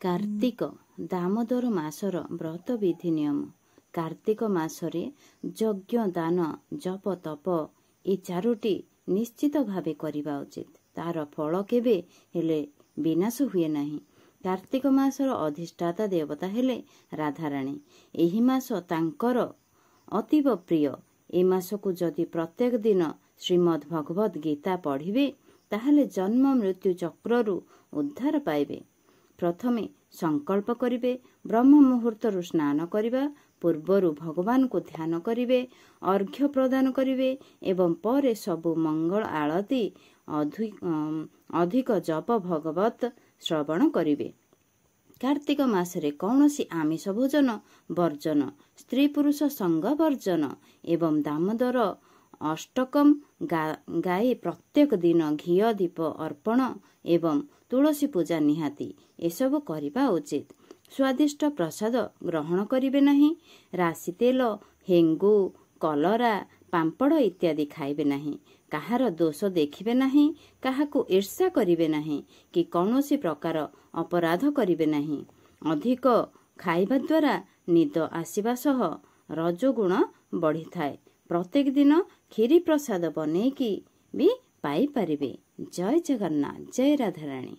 କାର୍ତ୍ତିକ ଦାମୋଦର ମାସର ବ୍ରତ ବିଧି ନିୟମ। କାର୍ତ୍ତିକ ମାସରେ ଯଜ୍ଞ, ଦାନ, ଜପ, ତପ ଏ ଚାରୋଟି ନିଶ୍ଚିତ ଭାବେ କରିବା ଉଚିତ। ତାର ଫଳ କେବେ ହେଲେ ବିନାଶ ହୁଏ ନାହିଁ। କାର୍ତ୍ତିକ ମାସର ଅଧିଷ୍ଠାତା ଦେବତା ହେଲେ ରାଧାରାଣୀ। ଏହି ମାସ ତାଙ୍କର ଅତୀବ ପ୍ରିୟ। ଏ ମାସକୁ ଯଦି ପ୍ରତ୍ୟେକ ଦିନ ଶ୍ରୀମଦ୍ ଭଗବତ ଗୀତା ପଢ଼ିବେ, ତାହେଲେ ଜନ୍ମ ମୃତ୍ୟୁ ଚକ୍ରରୁ ଉଦ୍ଧାର ପାଇବେ। ପ୍ରଥମେ ସଂକଳ୍ପ କରିବେ, ବ୍ରହ୍ମ ମୁହୂର୍ତ୍ତରୁ ସ୍ନାନ କରିବା ପୂର୍ବରୁ ଭଗବାନଙ୍କୁ ଧ୍ୟାନ କରିବେ, ଅର୍ଘ୍ୟ ପ୍ରଦାନ କରିବେ ଏବଂ ପରେ ସବୁ ମଙ୍ଗଳ ଆଳତି, ଅଧିକ ଜପ, ଭଗବତ ଶ୍ରବଣ କରିବେ। କାର୍ତ୍ତିକ ମାସରେ କୌଣସି ଆମିଷ ଭୋଜନ ବର୍ଜନ, ସ୍ତ୍ରୀ ପୁରୁଷ ସଙ୍ଗ ବର୍ଜନ ଏବଂ ଦାମୋଦର ଅଷ୍ଟକମ୍ ଗାଇ ପ୍ରତ୍ୟେକ ଦିନ ଘିଅ ଦୀପ ଅର୍ପଣ ଏବଂ ତୁଳସୀ ପୂଜା ନିହାତି ଏସବୁ କରିବା ଉଚିତ। ସ୍ୱାଦିଷ୍ଟ ପ୍ରସାଦ ଗ୍ରହଣ କରିବେ ନାହିଁ। ରାଶି ତେଲ, ହେଙ୍ଗୁ, କଲରା, ପାମ୍ପଡ଼ ଇତ୍ୟାଦି ଖାଇବେ ନାହିଁ। କାହାର ଦୋଷ ଦେଖିବେ ନାହିଁ, କାହାକୁ ଈର୍ଷା କରିବେ ନାହିଁ କି କୌଣସି ପ୍ରକାର ଅପରାଧ କରିବେ ନାହିଁ। ଅଧିକ ଖାଇବା ଦ୍ୱାରା ନିଦ ଆସିବା ସହ ରଜୋଗୁଣ ବଢ଼ିଥାଏ। ପ୍ରତ୍ୟେକ ଦିନ କ୍ଷୀରି ପ୍ରସାଦ ବନେଇକି ବି ପାଇପାରିବେ। ଜୟ ଜଗନ୍ନାଥ, ଜୟ ରାଧାରାଣୀ।